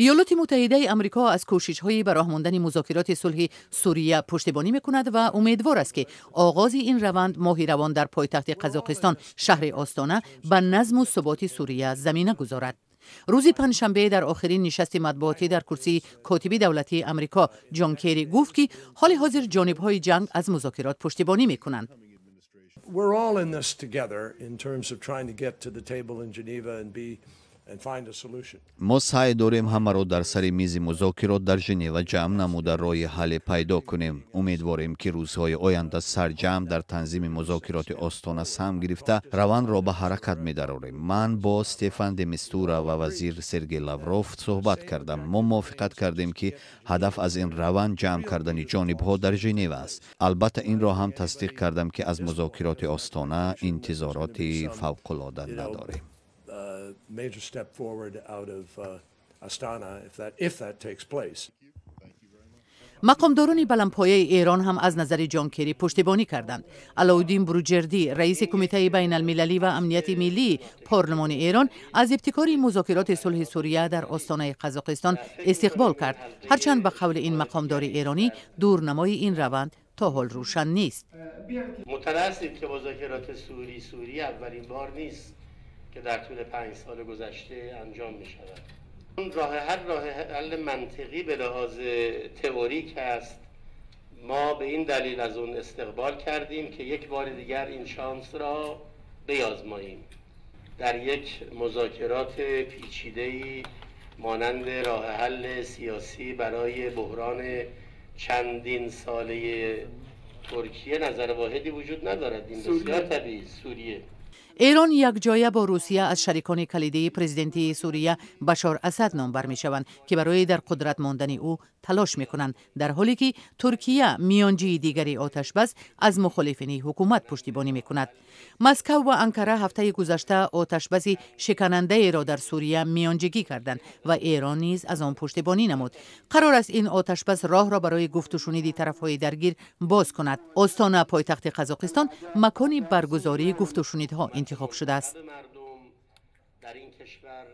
Иёлоти Муттаҳидаи Амрико аз кӯшишҳои ба роҳ мондани музокироти сулҳи Сурия пуштибонӣ мекунад ва умедвор аст, ки оғози ин раванд моҳи равон дар пойтахти Қазоқистон, шаҳри Остона, ба назму суботи Сурия замина гузорад. Рӯзи панҷшанбе дар охирин нишасти матбуотӣ дар курсии котиби давлатии Амрико Ҷон Керри гуфт, ки ҳоли ҳозир ҷонибҳои ҷанг аз музокирот пуштибонӣ мекунанд. We're all in this together in terms of trying to get to the table in Geneva and be and find a solution. Мо саъй дорем ҳамаро дар сари мизи музокирот дар Женева ҷамъ намуда, роҳи ҳалле пайдо кунем. Умедворем, ки рӯзҳои оянда сарҷамъ дар танзими музокироти Остона саҳм гирифта, равандро ба ҳаракат медарорем. Ман бо Стефан де Мистура ва вазир Сергей Лавров суҳбат кардам. Мо мувофиқат кардем, ки ҳадаф аз ин раванд ҷамъ кардани ҷонибҳо дар Женева аст. Албатта, инро ҳам тасдиқ кардам, ки аз музокироти Остона интизороти фавқулода надорем. Major step forward out of Astana if that takes place. Мақомдорони баландпояи Эрон ҳам аз назари Ҷон Керри пуштибонӣ карданд. Алоуддин Буруҷердӣ, раиси Кумитаи байналмилалӣ ва амнияти миллии парлумони Эрон, аз ибтикори музокироти сулҳи Сурия дар остонаи Қазоқистон истиқбол кард, ҳарчанд ба қавли ин мақомдори эронӣ, дурнамои ин раванд то ҳол рӯшан нест. مطلع هستید که مذاکرات سوری سوری اولین بار نیست که در طول 5 سال گذشته انجام می شود. راه حل، راه حل منطقی به لحاظ تئوریک است. ما به این دلیل از اون استقبال کردیم که یک بار دیگر این شانس را بیازماییم. در یک مذاکرات پیچیده‌ای مانند راه حل سیاسی برای بحران چندین ساله ترکیه نظر واحدی وجود ندارد. این بسیار طبیعی، سوریه. Эрон якҷоя бо Русия аз шарикони калидии президентии Сурия Башор Асад номбар мешаванд, ки барои дар қудрат мондани ӯ талош мекунанд, дар ҳоле ки Туркия, миёнҷии дигари оташбас, аз мухолифини ҳукумат пуштибонӣ мекунад. Москав ва Анкара ҳафтаи гузашта оташбаси шиканандаеро дар Сурия миёнҷигӣ карданд ва Эрон низ аз он пуштибонӣ намуд. Қарор аст ин оташбас роҳро барои гуфтушуниди тарафҳои даргир боз кунад. Остона, пойтахти Қазоқистон, макони баргузории гуфтушунидҳо интихоб шудааст. در این کشور.